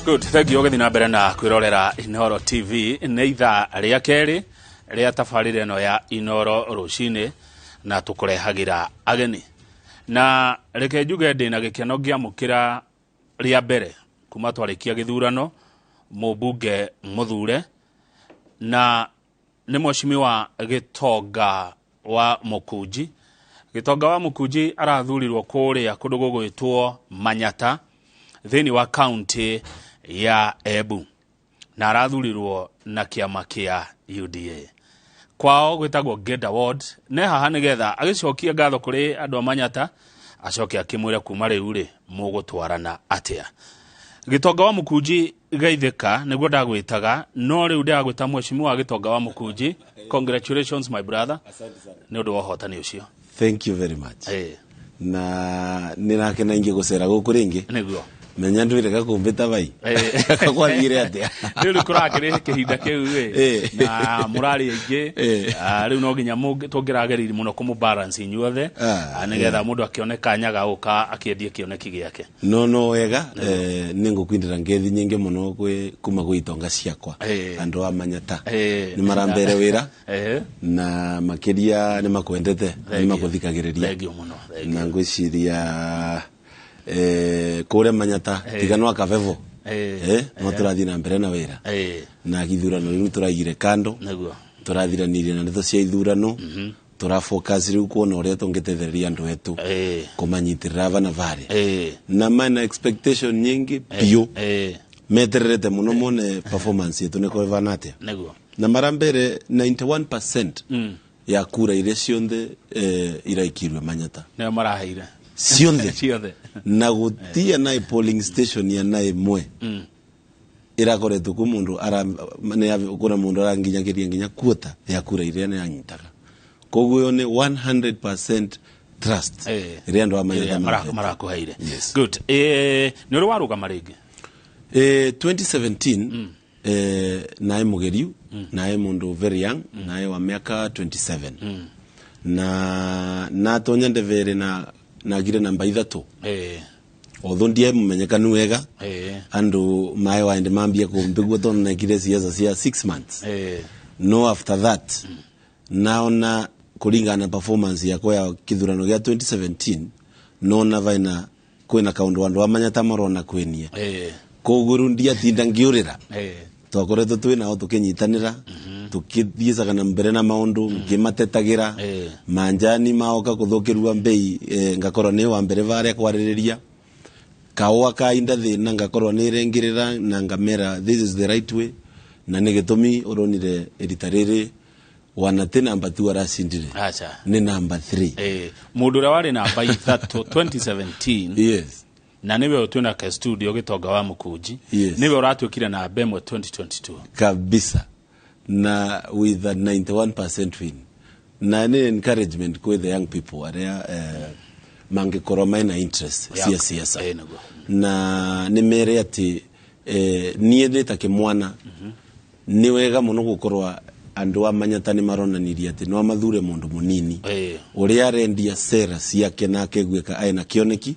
Good, thank you ũgĩthiĩ na mbere na kwĩrorera Inooro TV. Nĩ ithaa rĩa kerĩ rĩa tabarĩra ĩno ya Inooro rũcinĩ, na tũkũrehagĩra ageni. Na reke njuge ndĩna gĩkeno ngĩamũkĩra rĩa mbere kuma twarĩkia gĩthurano mũmbunge mũthure, na nĩ Mheshimiwa Gĩtonga wa Mũkunji. Gĩtonga wa Mũkunji arathurirwo kũrĩa kũndũ gũgwĩtwo Manyata thĩinĩ wa kaunti ya Embu, na arathurirwo na kĩama kĩa UDA. Kwao gwĩtagwo Ngenda Ward. Ne haha nĩgetha agĩcokie ngatho kũrĩ andũ a Manyata, acoke akĩmwĩre kuma rĩu rĩ mũgũtwarana atĩa. Gĩtonga wa Mũkunji, geithĩka, nĩguo ndagwĩtaga, no rĩu ndĩragwĩta Mheshimiwa Gĩtonga wa Mũkunji. Congratulations, my brother, nĩ ũndũ wa ũhotani ũcio. Thank you very much. Na nä rakena ingä gå cera gå kå rä ngä. Menya ndwä rega kå mbä ta bai. Kwathire atä? Rĩu kũrakĩrĩ kĩhinda kĩu ĩ na mũrarĩ aingĩ. Ah, rĩu no nginya tũngĩrageririe mũno kũmũ balance inyuothe. Nĩgetha mũndũ akĩone kanya ga gũka akĩendie kĩoneki gĩake. No wega, nä ngå kwindä ra ngethi nyingä må no kuma gwä itonga ciakwa. Andå a Manyata nä marambere wä ra na makä nä makwendete, nä makå Thank you mũno, thank you. Na ngwĩciria kũrĩa Manyata tiga no akabevo no tũrathiĩ na mbere na wĩra na gĩthurano rĩu tũraigire kando. Tũrathiranirie na ndeto cia ithurano, tũra focus rĩu kuona ũrĩa tũngĩtethereria andũ etu kũmanyitĩrĩra ava na varĩa na mena expectation nyingi biũ, metererete mũno mone performance yetu nĩko ĩvana atĩa. Na mara mbere 91% ya kura iria cionthe iraikirwe Manyata. Nĩo maraheire. Cionthe. Ciothe. Na gutia na polling station ya na ĩmwe irakoretwo ku mundu ara kuna mundu aranginyagiria nginya kuota ya kura iria nĩ anyitaga. Koguo ĩyo nĩ 100% trust ĩrĩa andũ a Manyata marahete. Marakũheire. Yes. Good. Nĩ ũrĩ warũgama rĩngĩ? 2017 nae mugeriu, nae mundu very young, nae wa miaka 27, na natonya ndevere na nagire namba 3. Although ndiae mumenyekanu wega, andu mae waende mambie kumbigua tondu nekire siasa cia 6 months. No after that naona kuringana na performance yakwa ya kithurano gia 2017, nona vaina kwina kaundu andu amanyata marona kwinie. Koguo riu ndiatinda ngiurira. Twakoretwo twi nao tukinyitanira, tukithiicaga na mbere na maundu ngimatetagira. Manjani maoka kuthukirua mbei, ngakorwo ni wa mbere varia kwaririria kaua kainda thina, ngakorwo nirengirira na ngamera this is the right way, na ni gitumi uronire rita riri wana ti namba 2 aracindire. Acha. Ni namba 3. Mundu uria wari namba 3 2017 na niwe twina ke studio Gĩtonga wa Mũkunji, niwe ũratuĩkire namba 1 2022. Kabisa, na with a 91% win, na ni encouragement kwi the young people aria mangikorwo mena interest cia siasa. Nĩguo. Na nĩ mere atĩ niĩ ndĩ ta kĩmwana, nĩ wega mũno gũkorwo andũ a Manyata nĩ maronanirie atĩ no mathure mũndũ mũnini ũrĩa arendia sera ciake na akeguĩka ena kĩoneki,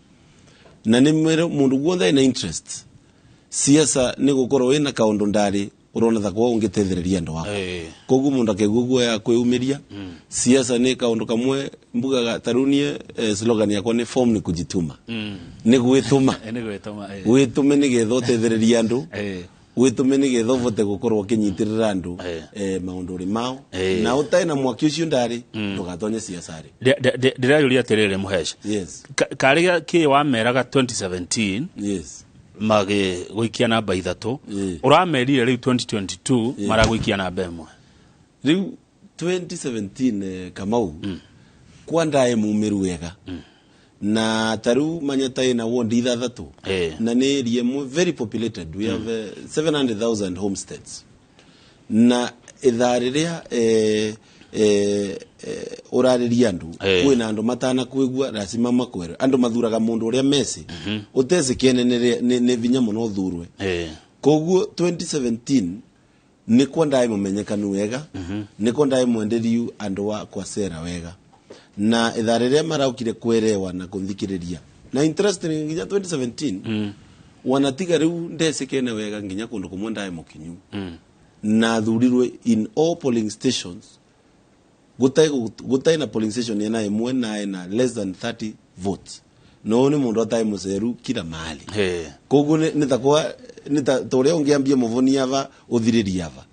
na nĩ mere mũndũ guothe ena interest siasa nĩ gũkorwo wĩna kaũndũ ndarĩ ũrona ta kwa ũngĩtethereria andũ aku. Koguo mũndũ akegua guoya kwĩumĩria siasa nĩ kaũndũ kamwe mbugaga ta rĩu niĩ, slogan yakwa nĩ form nĩ kujituma, nĩ gwĩtũma. Nĩ gwĩtũma. Wĩtũme nĩgetha ũtethererie andũ, wĩtũme nĩgetha ũvote gũkorwo ũkĩnyitĩrĩra andũ maũndũ ũrĩ mao na ũtarĩ na mwaki ũcio ndarĩ ndũgatonye siasa rĩ. Ndĩreyũria atĩrĩrĩ, Mũhesh. Yes. Karĩ kĩ wameraga 2017 Yes. magĩgũikia namba 3, ũramerire rĩu 2022 maragũikia namba 1? Rĩu 2017, Kamau, kwa ndae mumiru wega na taru Manyata ina ward 6 na nĩ area ĩmwe very populated. We have 700,000 homesteads, na ithaa rĩrĩa ũrarĩria andũ kwĩna andũ matanakwĩgua, lazima makwĩre. Andũ mathuraga mũndũ ũrĩa meci ũteci kĩene, nĩ vinya mũno ũthurwe. Koguo 2017 nĩkuo ndaĩ mũmenyekanu wega, nĩkuo ndaĩ mwenderiu andũ wa kwa sera wega, na ithaa rĩrĩa maraukire kwerewa na kũthikĩrĩria na interesting nginya 2017. Wanatiga riu ndesikene wega nginya kundu kumwe ndae mukinyu. Na thurirwe in all polling stations, gutai na polling station ena imwe na ena less than 30 votes. No ni mundu atai muceru kila mahali. Koguo ni takwa ni ta toria ungiambia muvoni ava uthiriria ava.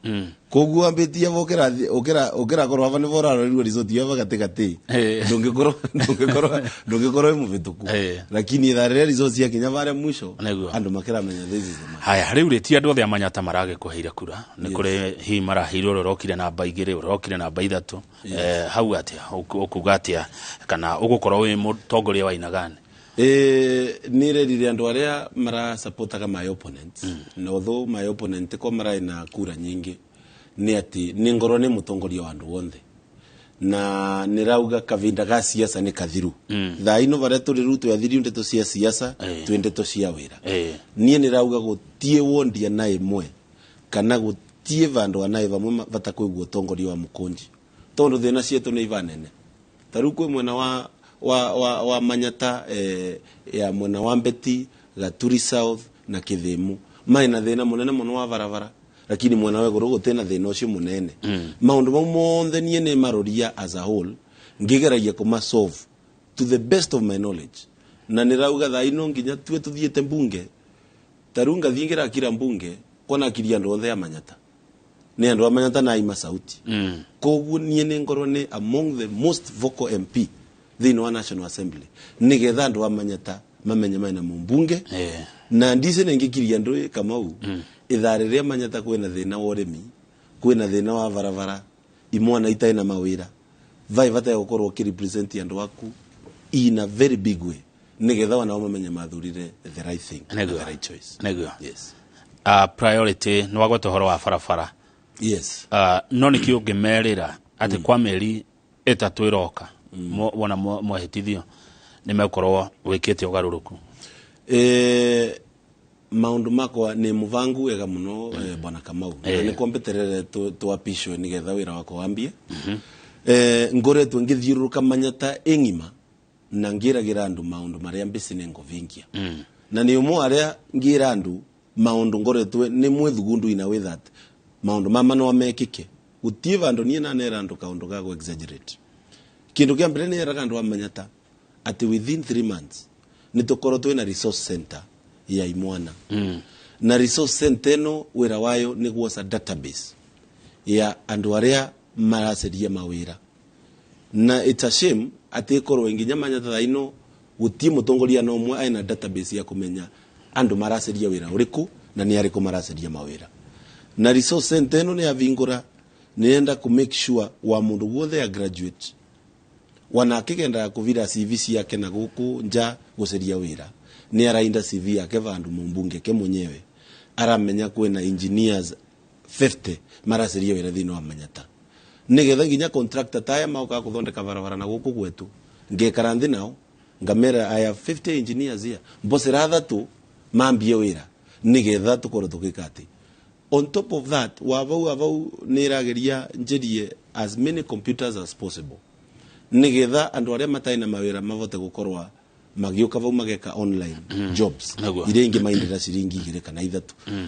Koguo ambitie ava ukira ukira korwo ava ni vorarorerwo result ava gatigati. Ndungikorwo ndungikorwo ndungikorwo muvituku. Lakini ithaa results ya kinya varia mwisho andu makiramenya this is the man. Haya riu ri ti andu othe amanyata maragikuheire kura ni kuri hi maraheirwo rorokire namba 2 rorokire namba 3. Hau atia ukuga atia kana ugukorwo wi mutongoria wa inagani? Nirerire andu aria marasupportaga my opponents. Na although my opponent ko marai na kura nyingi ni ati ni ngoro ni mutongoria wa andu wonthe na nirauga kavinda ga siasa ni kathiru. Thaa ino varia turi riu twathirio ndeto cia siasa twi ndeto cia wira. Nie nirauga gutie wondia na imwe kana gutie vandu ana vamwe vatakwigua utongoria wa mukunji tondu thina cietu ni ivanene. Ta riu kwi mwena wa Manyata, ya mwena wa Mbeti, Gaturi South na Kithimu mai na thina munene muno wa barabara, lakini mwena wa iguru gutena thina ucio munene. Maundu mau monthe nie ni maroria as a whole ngigeragia kuma solve to the best of my knowledge. Na nirauga thaa ino nginya tue tuthiete mbunge ta riu ngathie ngirakira mbunge kona akiria andu othe a Manyata ni andu a Manyata na ima sauti. Koguo nie ni ngorwo ni among the most vocal MP thĩinĩ wa National Assembly nigetha andu a Manyata mamenye maina mumbunge. Na ndice ningikiria andu Kamau ithaa riria Manyata kwina thina wa urimi, kwina thina wa barabara, imwana itai na mawira vai bata ya gukorwo ukirepresent andu aku in a very big way nigetha wanao mamenye mathurire the right thing, the right choice. Niguo. Yes. Priority ni wagweta uhoro wa barabara. Yes. No niki ungimerira ati kwa mĩeri 3 iroka wona mwahĩtithio nĩ mekorwo wĩkĩte ũgarũrũku? Maundu makwa ni muvangu wega muno, bwana Kamau. Na nĩ kwambeterere twapishwe nigetha wĩra wakwa wambie. Ngoretwo ngĩthiũrũrũka Manyata ĩng'ima na ngĩragira andu maundu maria mbici nĩ ngũvingia. Na nĩ ũmwe aria ngĩra andu maundu ngoretwo nĩ mwĩthugundu ina with that maundu mama no mekike gutie vandu nie na nera andu kaundu ga go exaggerate. Kindu kia mbere ni eraga andu a Manyata ati within 3 months ni tukorwo twina resource center ya imwana. Na resource center eno wira wayo ni gwoca database ya andu aria maraceria mawira. Na it's a shame ati ikorwo nginya Manyata thaa ino gutie mutongoria no mwe aina database ya kumenya andu maraceria wira uriku na ni ariku maraceria mawira. Na resource center eno ni avingura nienda ku make sure wa mundu wothe ya graduate wana akigenda kuvira CV ciake na guku nja guceria wira ni arainda CV yake vandu mumbunge ke mwenyewe aramenya kwina engineers 50 maraceria wira thini wa Manyata nigetha nginya contractor taya mauka kuthondeka barabara na guku gwetu ngekara nthi nao ngamera I have 50 engineers here mbocera thatu mambie wira nigetha tukorwo tukika ati. On top of that wavau avau nirageria njirie as many computers as possible nigetha andu aria matai na mawira mavote gukorwa magiuka vau mageka online jobs iria ingi maindira ciringi 2 kana 3.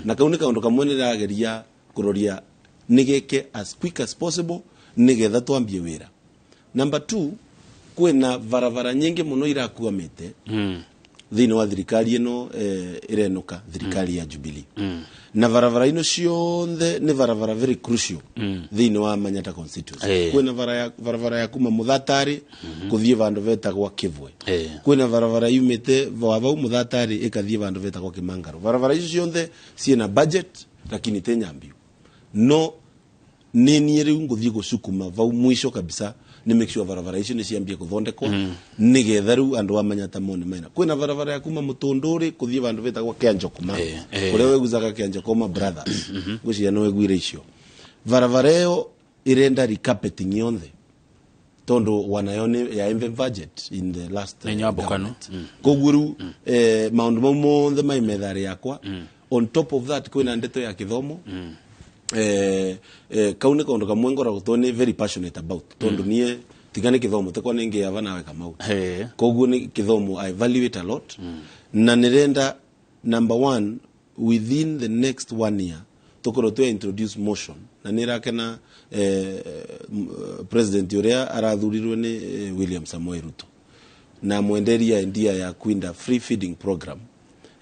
Na kau ni kaundu kamwe nirageria kuroria nigeke as quick as possible nigetha twambie wira. Number 2, kwina barabara nyingi muno irakuamite thiini wa thirikari ino irenuka thirikari ya Jubilee. Na barabara ino cionthe ni barabara very crucial thiini wa Manyata constituency. Kwina barabara ya kuma Muthatari kuthie vandu vetagwa Kivwe. Kwina barabara yumite vau Muthatari ikathie vandu vetagwa Kimangaro. Barabara icio cionthe ciina budget lakini te nyambiu. No ni niĩ rĩu ngũthiĩ gũcukuma vau mwisho kabisa ni make sure barabara icio nĩ ciambie gũthondekwo nigetha rĩu andũ a Manyata mone maina. Kwĩna barabara ya kuma Mũtũndũrĩ kũthiĩ vandũ vetagwa Kĩanjokoma kũrĩa wegucaga Kĩanjokoma Brothers ngwĩciria nĩ weguire icio. Barabara ĩyo ĩrenda recarpeting yonthe tondu wanayo nĩ ya MV budget in the last nyambũkano. Koguo rĩu maũndũ mau mothe mai metharĩ yakwa. On top of that kwĩna ndeto ya kĩthomo. Kau nĩ kaũndũ kamwe ngoragwo nĩ very passionate about tondu niĩ tiga nĩ kĩthomo tikwa nĩ ngĩava nawe Kamau. Koguo nĩ kĩthomo I evaluate a lot. Na nĩrenda Number one, within the next one year tukorwo twe introduce motion na nä rakena president uria arathurirwe nä William Samoei Ruto na mwenderia idea ya kwinda free feeding program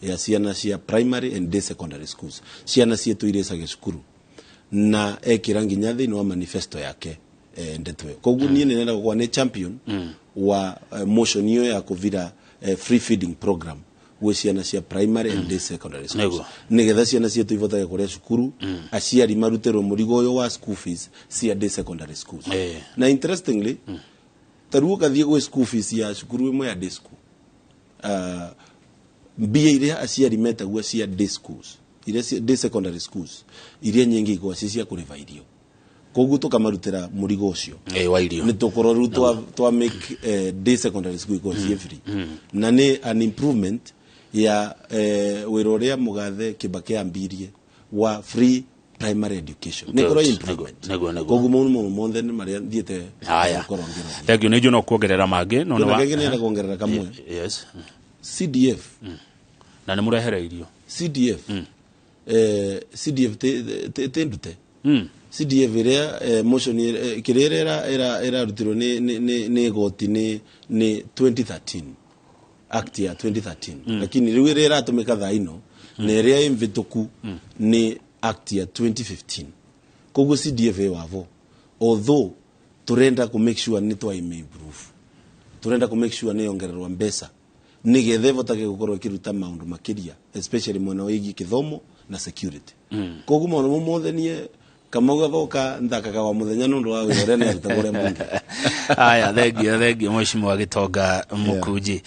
ya ciana cia primary and day secondary schools, ciana cietu irecage cukuru, na ekira nginya thiini wa manifesto yake ndeto ĩyo. Koguo niĩ nĩrenda gũkorwo nĩ champion wa motion iyo ya kũvira free feeding program gwĩ ciana cia primary and day secondary schools, nigetha ciana cietu ivotage kũrĩa cukuru, aciari marutĩrwo mũrigo ũyũ wa school fees cia day secondary schools. Na interestingly, ta rĩu ũgathiĩ gwĩ school fees ya cukuru ĩmwe ya day school, mbia iria aciari metagua cia day schools, iria cia day secondary schools, iria nyingĩ ikoragwo ci cia kũrĩba irio, koguo tũkamarutĩra mũrigo ũcio wa irio. Nĩ tũkorwo rĩu twa make day secondary school ikorwo ciĩ free, na nĩ an improvement ya wĩra ũrĩa mũgathe Kibaki ambirie wa free primary education, nĩ korwo improvement. Nĩguo, nĩguo. Koguo maũndũ mau mothe nĩ marĩa thiĩte Haya. gũkorwo ngĩroria. Thank you. Nĩ njũ no kuongerera mangĩ no nĩ Kwĩna kangĩ nĩenda kuongerera kamwe. Yes. CDF. Na nĩ mũrehereirio. CDF, CDF ti ndute. CDF ĩrĩa motion kĩrĩa ĩrarutirwo nĩ igoti nĩ 2013, act ya 2013, lakini rĩu ĩrĩa ĩratũmĩka thaa ino na ĩrĩa ĩ mvĩtũku nĩ act ya 2015. Koguo CDF ĩ wavo, although turenda kũ make sure nĩ twaime improve, turenda kũ make sure nĩ yongererwo mbeca nigetha ĩvotage gũkorwo ĩkĩruta maũndũ makĩria, especially mwena wĩgiĩ kĩthomo na security. Koguo maũndũ mau mothe niĩ Kamau gathoka nthakaga wa mũthenya nĩ ũndũ wa wĩra ũrĩa nĩaruta kũrĩa mbunge. Aya, thengiũ, thengiũ, mheshimiwa Gitonga Mukunji.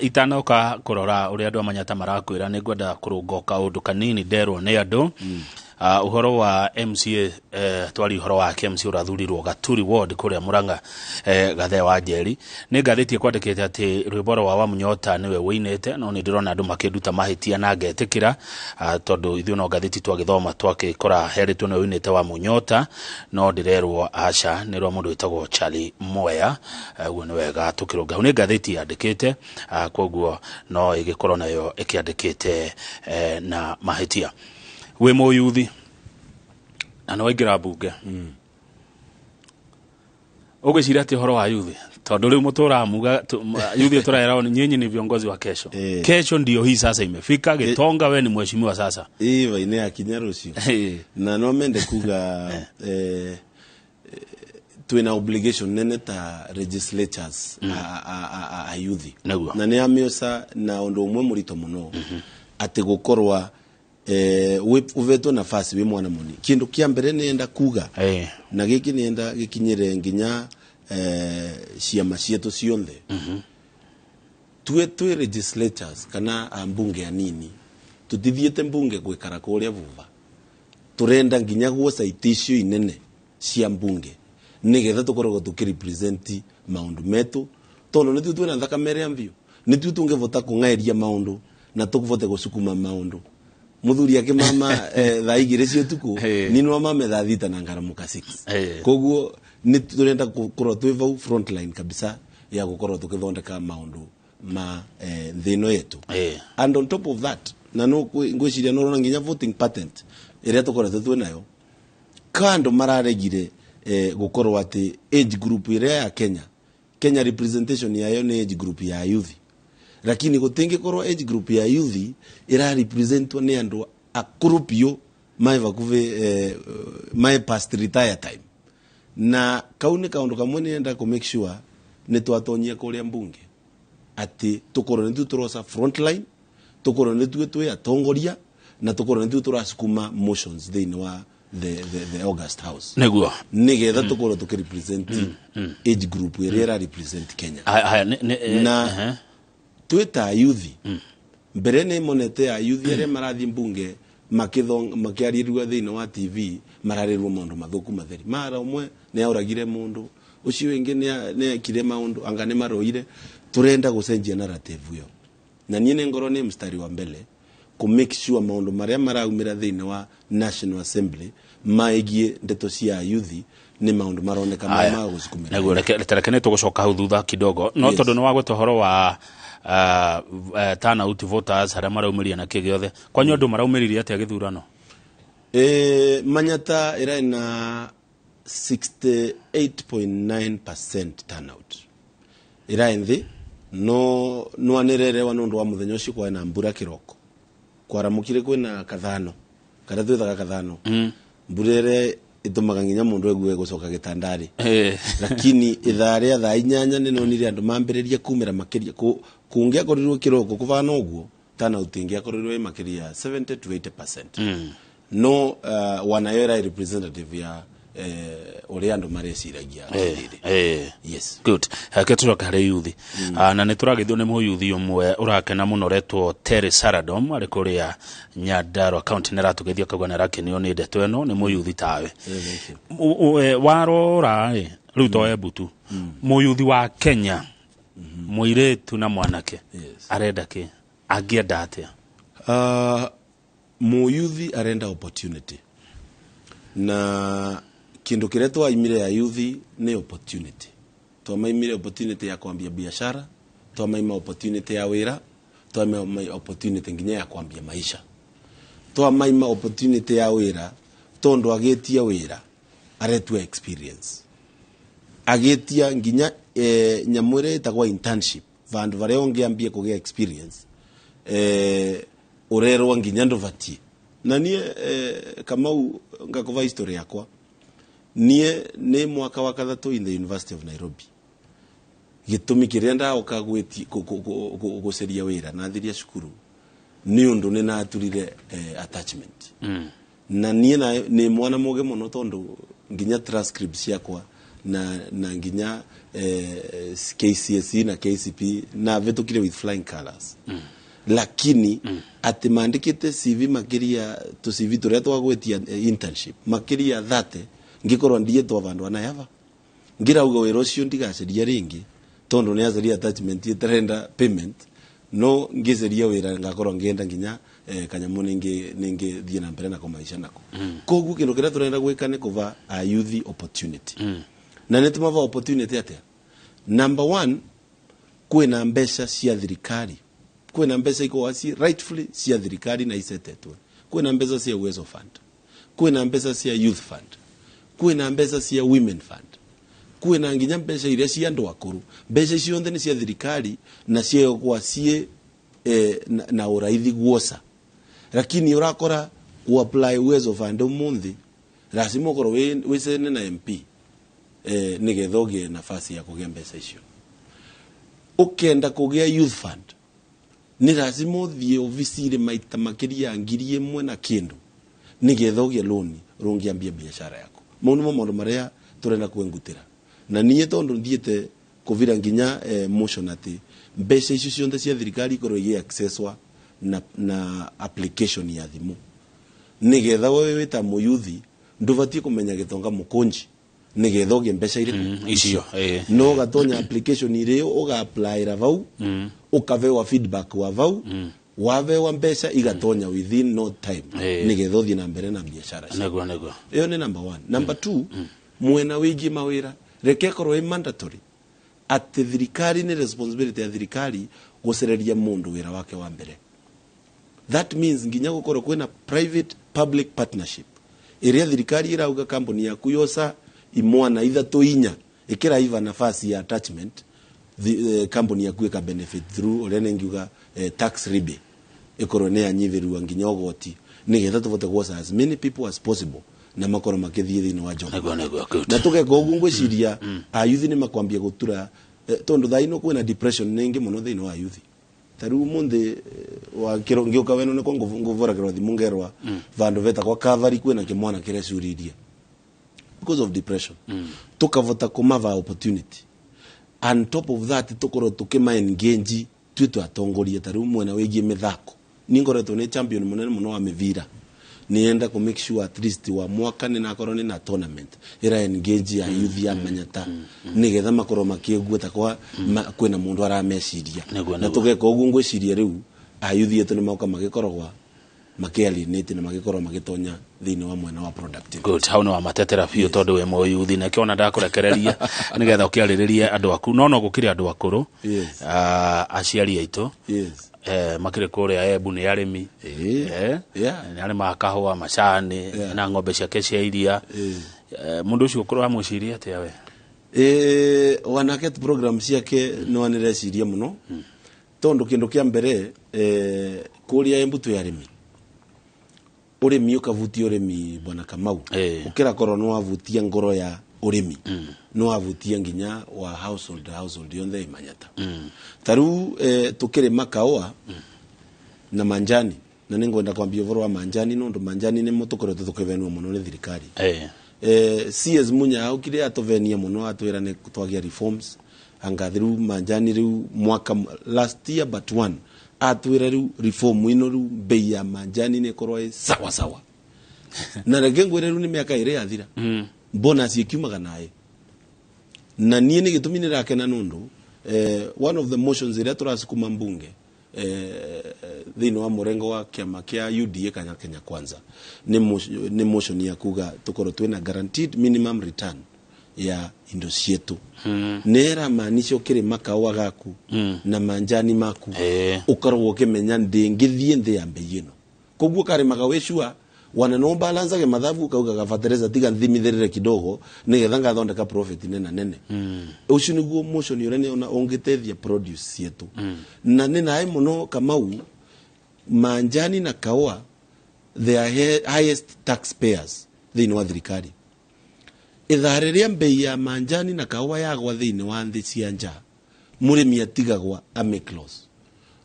Itanoka kũrora ũrĩa andũ a Manyata marakwĩra, nĩ ngwenda kũrũnga kaũndũ kanini nderwo nĩ andũ ũhoro wa MCA. Twari ũhoro wake MCA ũrathurirwo Gaturi Ward kũrĩa Murang'a, Gathe wa Njeri. Nĩ ngathĩti ĩkwandĩkĩte atĩ rwĩmbo rwa Wamunyota nĩwe wĩinĩte, no nĩ ndĩrona andũ makĩnduta mahĩtia na ngetĩkĩra, tondũ ithuĩ no ngathĩti twagĩthoma twakĩkora herĩtwo nĩwe wĩinĩte Wamunyota, no ndĩrerwo aca, nĩ rwa mũndũ wĩtagwo Charlie Moya. Ũguo nĩ wega tũkĩrũnga hau, nĩ ngathĩti yandĩkĩte, koguo no ĩgĩkorwo nayo ĩkĩandĩkĩte na mahĩtia. Wĩ mũyuthi na nĩ waingĩra mbunge, ũgwĩciria atĩ ũhoro wa yuthi, tondũ rĩu mũtũraga muga yuthi tũraerwo nyinyi ni viongozi wa kesho. Kesho ndio hii sasa imefika. Gitonga, we ni mheshimiwa sasa. Ĩĩ, vai yakinya rũciũ. Na no mende kuga twina obligation nene ta legislatures a youth. Na nĩ amĩoca na ũndũ ũmwe mũritũ mũno atĩ gũkorwa uvetwo nafasi wi mwana muni. Kindu kia mbere nĩenda kuga na gĩkĩ nĩenda gĩkinyĩre nginya ciama cietu cionthe, tue twi legislators kana ambunge anini, tutithiĩte mbunge gwikara kũrĩa vuva, turenda nginya guoca itĩ icio inene cia mbunge nigetha tukoragwo tukirepresent maundu metu, tondu nĩthuĩ twĩna thakame ĩrĩa mbiũ, nĩthuĩ tũngĩvota kũng'aĩria maundu na tũvote gũcukuma maundu. Muthuri akĩmama thaa 2 cia ũtukũ, ni no mame thaa 6 na ngaramuka 6. Koguo nĩ tũrenda gũkorwo twĩ vau frontline kabisa ya gũkorwo tũkĩthondeka maundu ma thĩ ĩno yetu. And on top of that, na no ngwĩciria no ũrona nginya voting pattern ĩrĩa tũkoretwo twĩ nayo kando, mararegire gũkorwo atĩ age group ĩrĩa ya Kenya representation yayo nĩ age group ya youth, lakini gũtingĩkorwo age group ya youth ĩra representwo nĩ andũ akũrũ biũ mae vakuvi mae past retire time. Na kau nĩ kaũndũ kamwe nĩenda kũ make sure nĩ twatonyia kũrĩa mbunge, atĩ tũkorwo nĩthuĩ tũroca frontline, tũkorwo nĩthuĩ twĩ atongoria na tũkorwo nĩthuĩ tũracukuma motions thĩinĩ wa the August House, nĩgetha tũkorwo tũkĩrepresent age group ĩrĩa ĩra represent Kenya. Haya, Na twĩ ta youth, mbere nĩ monete ya youth arĩa marathiĩ mbunge makĩarĩrua thĩinĩ wa TV, mararĩrwo maũndũ mathũku matheri, mara ũmwe nĩ aũragire mũndũ ũcio wĩngĩ nĩ ekire maũndũ anga nĩ maroire. Tũrenda gũcenjia narrative ĩyo, na niĩ nĩ ngorwo nĩ mstari wa mbere kũ make sure maũndũ marĩa maraumĩra thĩinĩ wa National Assembly maegiĩ ndeto cia youth nĩ maũndũ maroneka Haya. ma gũcukumĩra. Nĩguo, reke nĩ tũgũcoka hau thutha kidogo, no tondũ nĩ wagweta ũhoro wa Turnout voters arĩa maraumiria na kĩ gĩothe kwanyu andũ maraumĩririe atĩa gĩthurano? Manyata ĩrarĩ na 68.9% turnout, ĩrarĩ nthĩ no nwanĩrerewa nĩ ũndũ wa mũthenya ũcio kwarĩ na mbura kĩroko, kwaramũkire kwĩna kathano karĩa twĩtaga kathano, mbura ĩrĩa ĩtũmaga nginya mũndũ egue gũcoka gĩtandarĩ. Lakini ithaa rĩa thaa 8 nĩ nonire andũ mambĩrĩria kumĩra makĩria. Kũngĩakorirwo kĩroko kũbana ũguo, turnout ĩngĩakorirwo ĩ makĩria ya 70 to 80%. No wanayo ĩrarĩ representative ya ũrĩa andũ mareciragia rĩrĩ. Yes. Good. Hake tũcoke harĩ yuthi. Na nĩ tũragĩthio nĩ mũyuthi ũmwe ũrakena mũno ũretwo Terry Saradom arĩ kũrĩa Nyandarua County, nĩ aratũgeithia akauga nĩ arakenio nĩ ndeto ĩno, nĩ mũyuthi tawe. Thank you. Warora ĩ rĩu to Embu tu, mũyuthi wa Kenya, mũirĩtu na mwanake, arenda kĩ, angĩenda atĩa? Mũyuthi arenda opportunity, na kindu kiria twaimire ya yuthi ni opportunity. Twamaimire opportunity ya kwambia biashara, twamaima opportunity ya wira, twamaima opportunity nginya ya kwambia maisha. Twamaima opportunity ya wira tondu agitia wira aretua experience, agitia nginya nyamu ĩrĩa ĩtagwo internship, vandu varia ũngĩambie kũgĩa experience, ũrerwo nginya ndũbatie. Na niĩ Kamau, ngakuva history yakwa, niĩ nĩ mwaka wa kathatũ in the University of Nairobi. Gĩtũmi kĩrĩa ndaoka gũceria wĩra nathiria cukuru nĩ ũndũ nĩ naturire attachment. Na niĩ nĩ mwana mũge mũno tondũ nginya transcript ciakwa na nginya KCSE na KCP na vĩtũkire with flying colors. Lakini atĩ mandĩkĩte CV makĩria tũ CV tũrĩa twagwĩtia internship makĩria 30, ngĩkorwo ndiĩtwo vandũ anayava, ngĩrauga wĩra ũcio ndigaceria rĩngĩ tondũ nĩ aceria attachment ĩtarenda payment, no ngĩceria wĩra ngakorwo ngĩenda nginya kanyamu ningĩ thiĩ na mbere nako maisha nako. Koguo kĩndũ kĩrĩa tũrenda gwĩka nĩ kũva a youth opportunity. Na nĩ tũmava opportunity atĩa? Number one, kwĩna mbeca cia thirikari, kwĩna mbeca ikoragwo ci rightfully cia thirikari na icetetwe, kwĩna mbeca cia Uwezo Fund, kwĩna mbeca cia Youth Fund, kwĩna mbeca cia Women Fund, kwĩna nginya mbeca iria cia andũ akũrũ. Mbeca icio cionthe nĩ cia thirikari na ciegwa ciĩ na ũraithi guoca, lakini ũrakora ku apply Uwezo Fund ũmũthĩ lazima ũkorwo wĩcene na MP nĩgetha ũgĩe nafasi ya kũgĩa mbeca icio. Ũkenda kũgĩa Youth Fund nĩ lazima ũthiĩ obici-inĩ maita makĩria ya 1,000 na kĩndũ nĩgetha ũgĩe loni rũngĩambia biashara yaku. Mau nĩmo maũndũ marĩa tũrenda kwengutĩra. Na niĩ tondũ thiĩte kũvira nginya motion atĩ mbeca icio cionthe cia thirikari ikorwo igĩ accesswa na application ya thimũ, nĩgetha wewe wĩta mũyuthi ndũbatiĩ kũmenya gĩtonga mũkũnji nĩgetha ũgĩe mbeca irĩkũ. Icio. No ũgatonya application irĩ, ũga-applyra vau, ũkavewa feedback wa vau, wavewa mbeca igatonya within no time, nĩgetha ũthiĩ na mbere na biashara ciaku. Nĩguo nĩguo. Ĩyo nĩ number one. Number two, mwena wĩgiĩ mawĩra, reke ĩkorwo ĩ mandatory atĩ thirikari nĩ responsibility ya thirikari gũcereria mũndũ wĩra wake wa mbere. That means nginya gũkorwo kwĩna private public partnership ĩrĩa thirikari ĩrauga kambuni yaku yosa imwana ithatũ inya ĩkĩraiva nafasi ya attachment, kambuni yaku ĩka benefit through ũrĩa nĩngiuga tax rebate, ĩkorwo nĩ yanyithĩrua nginya ũgoti nĩgetha tũvote guoca as many people as possible na makorwo makĩthiĩ thĩinĩ wa job. Nĩguo nĩguo, good. Na tũgeka ũguo, ngwĩciria ayuthi nĩ makwambia gũtura, tondũ thaa ino kwĩna depression nyingĩ mũno thĩinĩ wa yuthi. Ta rĩu ũmũthĩ wa kĩro ngĩũka weno nĩkwo ngũvũragĩrwo thimũ ngerwa vandũ vetagwa Calvary kwĩna kĩmwana kĩrecuririe because of depression. Tukavota kumava opportunity. On top of that, tukorwo tukima engage twi twatongoria, ta rĩu mwena wĩgiĩ mĩthako, ni ngoretwo nĩ champion mũnene mũno wa mĩbira, nienda ku make sure at least wa mwaka nĩ nakorwo nĩ na tournament ĩra engage ya youth ya Manyata nĩgetha makorwo makĩigua ta kwa kwĩna mũndũ arameciria. Na tũgeka ũguo, ngwĩciria rĩu ayuthi yetu nĩ moka magĩkoragwa. Makialienate na magikorwo magitonya thiini wa mwena wa productivity. Good, hau nĩ wamatetera biũ tondũ wĩ mũyuthi na kĩona ndakũrekereria nĩgetha ũkĩarĩrĩrie andũ aku, no no gũkĩrĩ andũ akũrũ, aciari aitũ, makĩrĩ kũrĩa Embu, nĩ arĩmi. Nĩ arĩmaga kahũa, macani, na ng'ombe ciake cia iria. Mũndũ ũcio ũkũrũ amwĩciria atĩa we? Wanake program ciake no anireciria muno tondu kindu kia mbere, kuria Embu twi arimi, urimi ukavutia urimi, bwana Kamau, ukirakorwo no wavutia ngoro ya urimi, no wavutia nginya wa household yonthe imanyata. Taru tukirima kaũa na manjani, na ningwenda kwambia ũhoro wa manjani nundu manjani nimo tukoretwo tukivenwo muno ni thirikari. CS Munya aukire atovenia muno, atwira ni twagia reforms anga thiru manjani riu mwaka last year but one, atwira riu reform ino riu bei ya manjani ni korwo ĩ sawa sawa, na reke ngwire riu ni miaka iri yathira, bonus ikiumaga naye, na niĩ nĩ gĩtũmi nĩ rakena nundu one of the motions iria tũracukuma mbunge thĩinĩ wa mũrengo wa kĩama kĩa UDA kana Kenya Kwanza nĩ motion ya kuga tukorwo twĩna guaranteed minimum return ya indo cietu. Nĩ ĩramaanisha ũkĩrĩma kaũa gaku na manjani maku, ũkoragwo ũkĩmenya ndĩngĩthiĩ nthĩ ya mbei ĩno, koguo karĩmaga wĩ sure wana no balancage mathabu, kaugaga fertilizer tiga nthimithĩrĩre kidogo nigetha ngathondeka profit nena nene. Ũcio nĩguo motion ũrĩa nĩona ũngĩteithia produce cietu. Na nĩ naĩ mũno, Kamau, manjani na kaũa, they are highest taxpayers thĩinĩ wa thirikari. Ithaa rĩrĩa mbei ya manjani na kaũa yagwa thĩinĩ wa nthĩ cia nja, mũrĩmi atigagwa a make loss,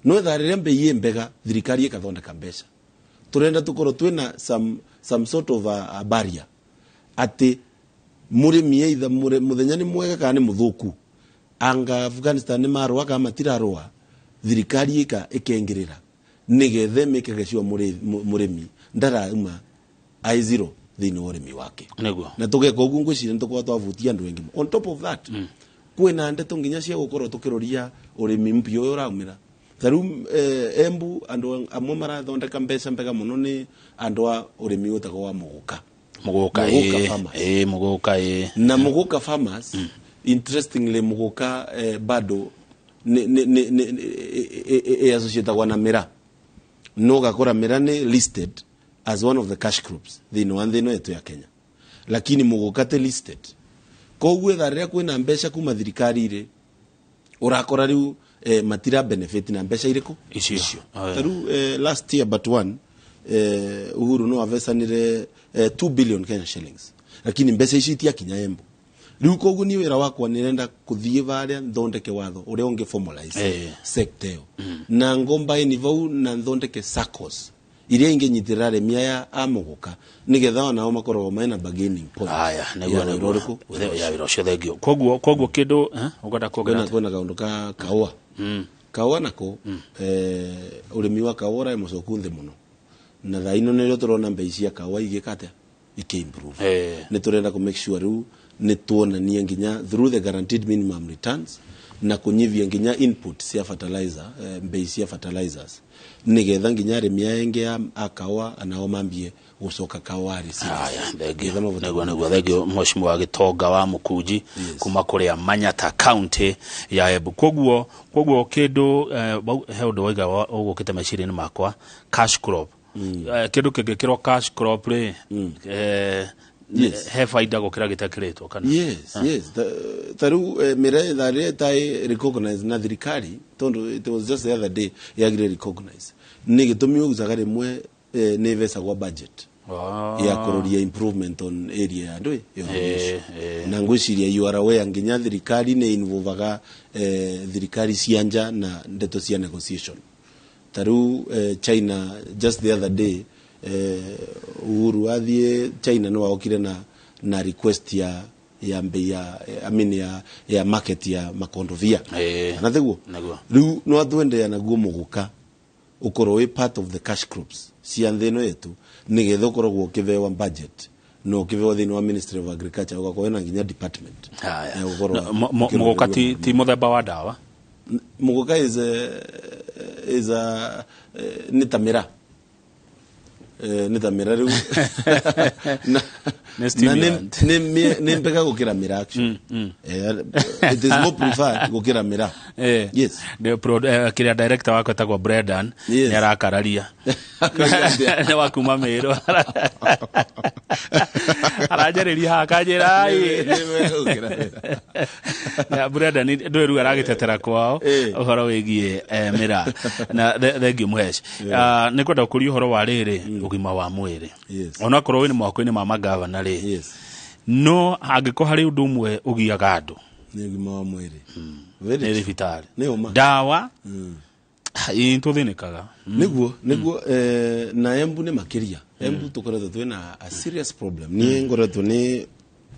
no ithaa rĩrĩa mbei ĩ mbega, thirikari ĩkathondeka mbeca. Turenda tukorwo twina some sort of a barrier atĩ mũrĩmi either mũthenya nĩ mwega kana nĩ mũthũku, anga Afghanistan nĩ marũa kana matirarũa, thirikari ĩka ĩkengĩrĩra nĩgetha ĩmĩkage sure mũrĩmi ndarauma ai zero thĩinĩ wa ũrĩmi wake. Na tũgeka ũguo, ngwĩciria nĩ tũkorwo twavutia andũ aingĩ. On top of that, kwĩna ndeto nginya cia gũkorwo tũkĩroria ũrĩmi mpya ũyũ ũraumĩra. Ta rĩu Embu andũ amwe marathondeka mbeca mbega mũno nĩ andũ a ũrĩmi wĩtagwo wa mũgũka. Mũgũka. Mũgũka farmers. Mũgũka, ĩ. Na mũgũka farmers, interestingly, mũgũka bado nĩ associatagwa na mĩra, no gakora mĩra nĩ listed as one of the cash crops thĩinĩ wa nthĩ ĩno yetu ya Kenya, lakini mũgũka ti listed. Koguo ithaa rĩrĩa kwĩna mbeca kuma thirikari-rĩ, ũrakora rĩu matira benefit na mbeca irĩkũ? Icio. Ta rĩu last year but one, Uhuru no avecanire 2 billion Kenya shillings, lakini mbeca icio itiakinya Embu. Rĩu koguo niĩ wĩra wakwa nĩrenda kũthiĩ varĩa nthondeke watho ũrĩa ũngĩ formalize sector ĩyo na ngombaini vau na nthondeke SACCOs iria ingĩnyitĩrĩra arĩmi aya a mũgũka nĩgetha onao makoragwo mena bargaining point Aya, nĩguo. ya wĩra Nĩguo. ũrĩkũ? Wĩra Ya wĩra ũcio, thengio. Koguo kĩndũ ũkwenda kuongerera? Kwĩna kaũndũ ka kaũa. Kaũa nako, ũrĩmi wa kaũa ũrarĩ mũcoku nthĩ mũno, na thaa ino nĩrĩo tũrona mbei cia kaũa igĩka atĩa? Ikĩ-improve. Nĩ tũrenda kũ make sure rĩu nĩ tuonania nginya through the guaranteed minimum returns na kũnyivia nginya input cia fertilizer, mbei cia fertilizers, nĩgetha nginya arĩmi aya engĩ a kaũa anao mambie gũcoka kaũa rĩ serious. Aya, thengio. Nĩgetha mabote. Nĩguo, thengio, mheshimiwa Gĩtonga wa Mũkunji kuma kũrĩa Manyata, county ya Embu. Koguo kĩndũ he ũndũ waiga ũgũkĩte meciria-inĩ makwa, cash crop. Kĩndũ kĩngĩkĩrwo cash crop rĩ, he baida gũkĩra gĩtekĩrĩtwo kana? Yes. Ta rĩu mĩra ithaa rĩrĩa ĩtarĩ recognized na thirikari, tondũ it was just the other day yagire recognize, nĩ gĩtũmi ũgucaga rĩmwe nĩ ĩvecagwa budget ya kũroria improvement on area ya andũ ya ũrĩmi ũcio. Na ngwĩciria you are aware nginya thirikari nĩ involvaga thirikari cia nja na ndeto cia negotiation. Ta rĩu China, just the other day, Uhuru athiĩ China nĩ waokire na request ya mbei ya, I mean, ya market ya makondovia. Na thiguo? Nĩguo. Rĩu no atwendea naguo mũgũka ũkorwo wĩ part of the cash crops cia nthĩ ĩno yetu, nĩgetha ũkoragwo ũkĩvewa budget na ũkĩvewa thĩinĩ wa Ministry of Agriculture, ũgakorwo wĩna nginya department ya gũkorwo Na, mũgũka ti mũthemba wa ndawa? Mũgũka is a nĩ ta mĩra. Nĩ ta mĩra rĩu. Nĩ Na stimulant. nĩ mbega gũkĩra mĩra actually. It is more preferred gũkĩra mĩra. Yes. Kĩrĩa director wakwa etagwo Brendan nĩ arakararia. Akararia. Nĩ wa kuma Mĩrũ, aranjarĩria haha akanjĩra, "Ai." Nĩ wega gũkĩra mĩraa. Na Brendan ndũĩ rĩu aragĩtetera kwao ũhoro wĩgiĩ mĩraa. Na thengiũ mũhesh. Nĩ kwenda gũkũria ũhoro wa rĩrĩ, ũgima wa mwĩrĩ. Onakorwo wĩ nĩ moko-inĩ ma magavana rĩ, no angĩkorwo harĩ ũndũ ũmwe ũgiaga andũ Nĩ ũgima wa mwĩrĩ. Nĩ Very true. thibitarĩ. Nĩ ũma. Ndawa tũthĩnĩkaga. Niguo, na Embu nĩ makĩria. Embu tũkoretwo twĩna a serious problem. Niĩ ngoretwo nĩ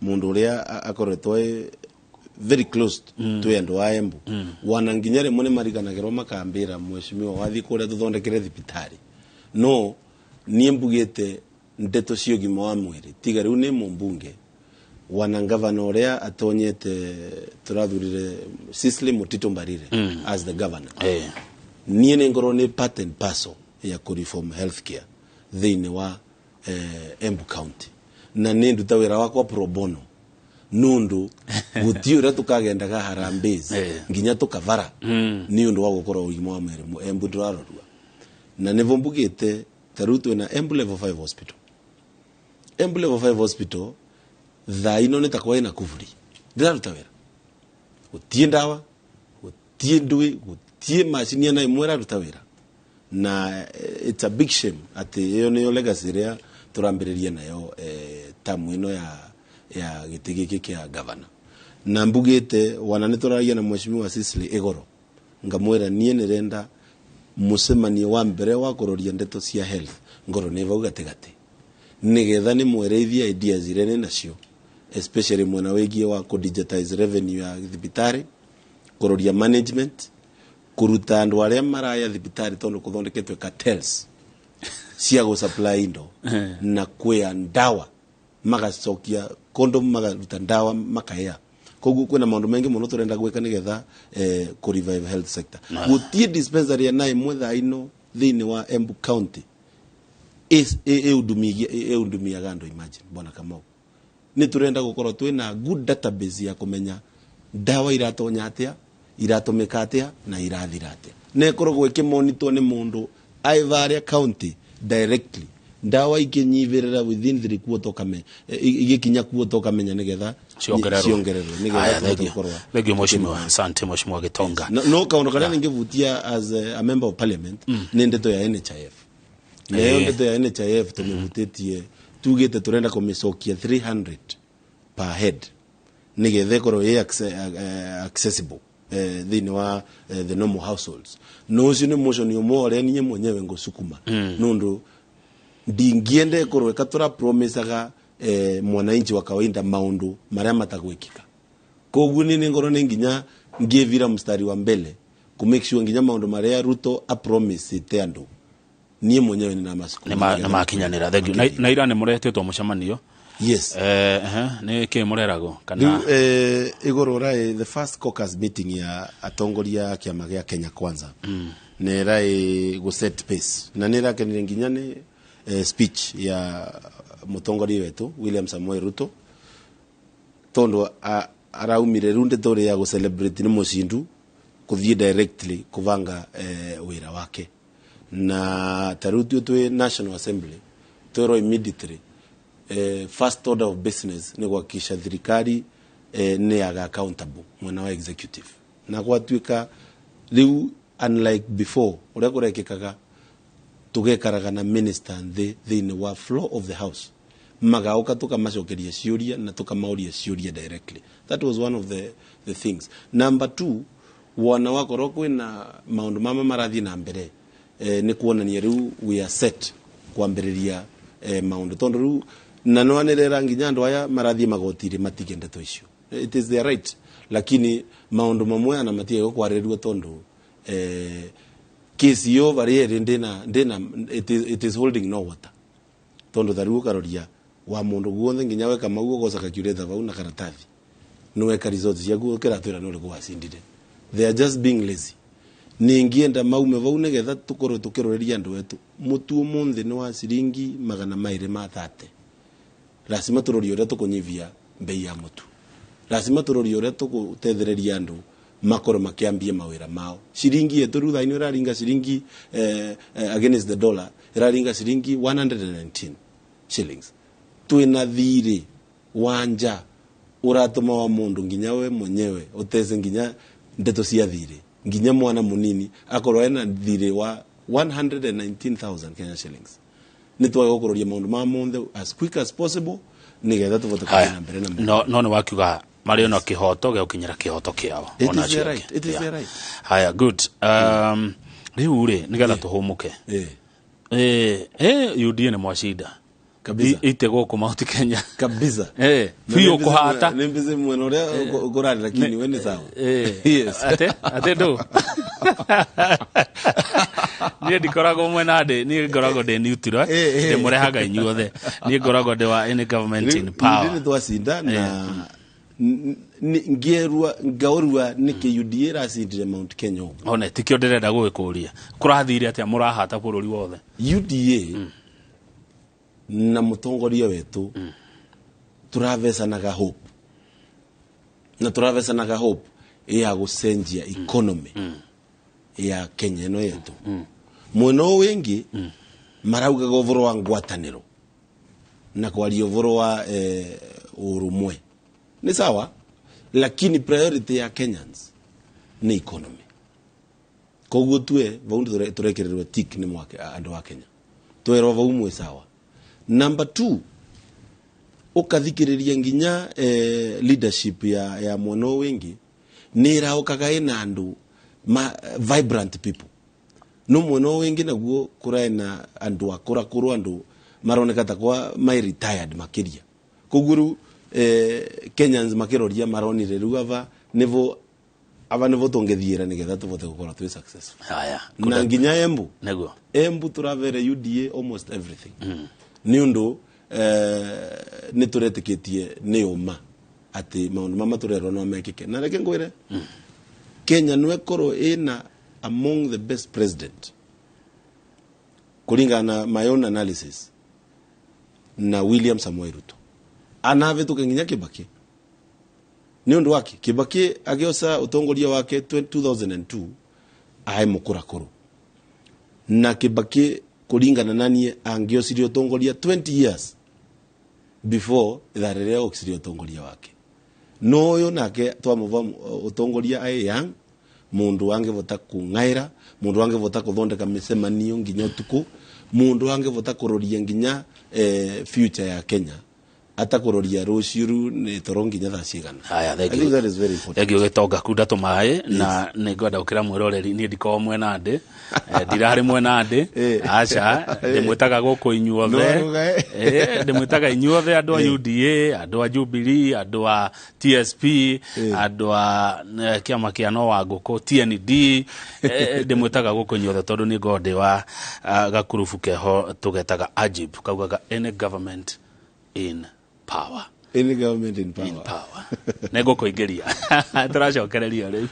mũndũ ũrĩa akoretwo e very close twĩ andũ a Embu, wana nginya rĩmwe nĩ mariganagĩrwo makambĩra, "Mheshimiwa, wathiĩ kũrĩa tũthondekere thibitarĩ." No niĩ mbugĩte ndeto cia ũgima wa mwĩrĩ, tiga rĩu nĩ mũmbunge, wana ngavana ũrĩa atonyete, tũrathurire Cicely Mutito Mbarire as the governor, niĩ nĩ ngorwo nĩ part and parcel ya kũreform healthcare thĩinĩ wa Embu County, na nĩ nduta wĩra wakwa pro bono nundu guti ũrĩa tukagendaga harambee nginya tukavara nĩ ũndũ wa gũkorwo ũgima wa mwĩrĩ Embu ndũrarorua. Na nĩvo mbugĩte ta rĩu twĩna Embu Level 5 Hospital. Embu Level 5 Hospital thaa ino nĩ takwa ĩna kuburi, ndĩraruta wĩra, gũtiĩ ndawa, gũtiĩ ndũĩ, gũtiĩ macini ona ĩmwe ĩraruta wĩra. Na it's a big shame atĩ ĩyo nĩyo legacy ĩrĩa tũrambĩrĩria nayo tamu ĩno ya gĩtĩ gĩkĩ kĩa gavana. Na mbugĩte wana nĩ tũraragia na mheshimiwa Cicely igoro, ngamwĩra niĩ nĩrenda mũcemanio wa mbere wa kũroria ndeto cia health ngoro nĩ vau gatagatĩ, nĩgetha nĩ mwereithia ideas iria nĩ nacio, especially mwena wĩgiĩ wa kũ-digitize revenue ya thibitarĩ, kũroria management, kũruta andũ arĩa maraya thibitarĩ tondũ kũthondeketwe cartels cia gũ-supply indo na kwĩa ndawa, magacokia condom, magaruta ndawa makaya. Koguo kwĩna maũndũ maingĩ mũno tũrenda gwĩka nĩgetha kũ revive health sector. Gũtiĩ dispensary na ĩmwe thaa ino thĩinĩ wa Embu County ĩhudumiaga andũ. Imagine, bwana Kamau, nĩ tũrenda gũkorwo twĩna good database ya kũmenya ndawa iratonya atĩa, iratũmĩka atĩa na irathira atĩa, na ĩkoragwo ĩkĩmonitwo nĩ mũndũ aivaria county directly. Ndawa ikĩnyivĩrĩra within 3 quarter ũkamenya, igĩkinya quarter ũkamenya nĩgetha ciongererwo. Ciongererwo nĩgetha Aya, tũhote thank you. gũkorwo Thank you, mheshimiwa. Asante, mheshimiwa Gitonga. No kaundu karia ningivutia as a member of parliament nĩ ndeto ya NHIF. Nayo ndeto ya NHIF tũmĩvutĩtie, tugĩte tũrenda kũmĩcokia 300 per head nĩgetha ĩkorwo ĩ accessible thĩinĩ wa the normal households. No ũcio nĩ motion ũmwe ũrĩa niĩ mwenyewe ngũcukuma, nũndũ ndingĩenda ĩkorwo ĩka tũrapromisaga mwananchi wa kawaida maũndũ marĩa matagwĩkĩka. Koguo niĩ nĩngorwo nĩ nginya ngĩvira mstari wa mbele ku make sure nginya maũndũ marĩa Ruto apromisĩte andũ, niĩ mwenyewe nĩ namacukuma. Nĩ makinyanĩra. Thank you. Na ira nĩ mũretĩtwo mũcemanio. Yes. Ehe, nĩ kĩ mũreragwo kana? Rĩu igũrũ raĩ the first caucus meeting ya atongoria a kĩama gĩa Kenya Kwanza, nĩ ĩraĩ gũ set pace, na nĩ ĩrakenire nginya nĩ speech ya mũtongoria wetu William Samoei Ruto, tondu araumire rĩu ndeto ya gũ celebrate nĩ mũcindu kũthiĩ directly kũbanga wĩra wake. Na ta rĩu tuo twĩ National Assembly twĩrwo immediately first order of business nĩ kuhakikisha thirikari nĩ yaga accountable mwena wa executive, na gwatuĩka rĩu unlike before ũrĩa kũrekĩkaga, tũgekaraga na minister nthĩ thĩinĩ wa floor of the house, magaũka tukamacokeria ciũria na tukamauria ciũria directly. That was one of the things. Number two, wona wakorwo kwĩna maũndũ mama marathiĩ na mbere, nĩ kuonania rĩu we are set kwambĩrĩria maũndũ, tondũ rĩu na nĩwanĩrĩra nginya andũ aya marathiĩ magoti-rĩ matige ndeto icio. It is their right, lakini maũndũ mamwe ana matige gũkwarĩrĩrio, tondũ kesi yo varia ĩrĩ ndĩna it is holding no water, tondu ta riu ukaroria wa mundu guothe nginya weka mau ugoca calculator vau na karatathi niweka results ciaku ukiratwira ni uriku wacindire. They are just being lazy. Ningienda maume vau nigetha tukorwo tukiroreria andu etu. Mutu umuthi ni wa ciringi 230. Lazima turorie uria tukunyivia bei ya mutu. Lazima turorie uria tugutethereria andu makorwo makiambia mawira mao. Ciringi yetu riu thaa ino iraringa ciringi against the dollar iraringa ciringi 119 shillings. Twina thiri wanja uratuma wa mundu nginya we mwenyewe utese nginya ndeto cia thiri nginya mwana munini akorwo ena thiri wa 119,000 Kenya shillings. Ni twage gukuroria maundu ma monthe as quick as possible nigetha tuvote kuthii na mbere na no no ni wakiuga mari ona kihoto gĩa gũkinyĩra kihoto kĩao. It is their right. It is their right. Haya, good. Riu ri nigetha tuhumuke. UDA ni mwacinda kabisa. Ite gũkũ Mount Kenya kabisa. Biũ kũhata. Nĩ mbici mwena ũrĩa ũkũrarĩ lakini we nĩ sawa. Yes. Ate ndũ. Niĩ ndikoragwo mwena ndĩ, niĩ ngoragwo ndĩ neutral, ndĩmũrehaga inyuothe. Niĩ ngoragwo ndĩ wa any government in power. Nĩ twacinda na ngierua ngaurua nĩkĩ UDA ĩracindire Mount Kenya ũguo. One tikio ndĩrenda gũgĩkũria. Kũrathire atĩa mũrahata bũrũri wothe? UDA na mutongoria wetu turavecanaga hope. Na turavecanaga hope ya gucenjia economy ya Kenya ino yetu. Mwena ũyũ wingi maraugaga ũvoro wa ngwatanĩro na kwaria ũvoro wa ũrũmwe. Ni sawa, lakini priority ya Kenyans ni economy. Koguo tue vau turekererwe tick ni mwake andu a Kenya. Twerwo vau mwe sawa. Number 2, ukathikiriria nginya leadership ya mwena ũyũ wingi ni iraukaga ina andu ma vibrant people. No mwena ũyũ wingi naguo kuraina andu akurakuru, andu maroneka ta kwa mai retired makiria. Koguo riu Kenyans makiroria maronire riu ava nivo ava nivo tungithiira nigetha tuvote gukorwo twi successful. Haya, na nginya Embu niguo Embu turavere UDA almost everything. Ni undu ni turetikitie ni uma ati maundu mama turerwo no mekike. Na reke ngwire Kenya nwe korwo ina among the best president kulingana na my own analysis na William Samoei Ruto. Anavituka nginya Kibaki. Ni undu wake Kibaki agiosa utongoria wake 2002 ae mukurakuru. Na Kibaki kulingana nanie angiosirie utongoria 20 years before itharere okisirie utongoria wake. No uyu nake twamuva utongoria ae young, mundu angivota kung'aira, mundu angivota kuthondeka micemanio nginya utuku, mundu angivota kuroria nginya future ya Kenya. Atakuroria ruciru ni toro nginya thaa cigana. Haya, thank I you. think that is very important. Thank you gitonga kunda tumaĩ na nĩ ngwenda gũkĩra mwĩroreri niĩ ndikoragwo mwena ndĩ. Ndirarĩ mwena ndĩ. Aca, ndĩmwĩtaga gũkũ inyuothe. Ndĩmwĩtaga inyuothe andũ a UDA, andũ a Jubilee, andũ a TSP, andũ a kĩama kĩa no wa ngũkũ TND. Ndĩmwĩtaga gũkũ inyuothe tondũ nĩ ngoragwo ndĩ wa gakurubu keho tũgetaga AJIB, kaugaga any government in power. Any government in power. In power. Nĩngũkũingĩria. Tũracokereria rĩu.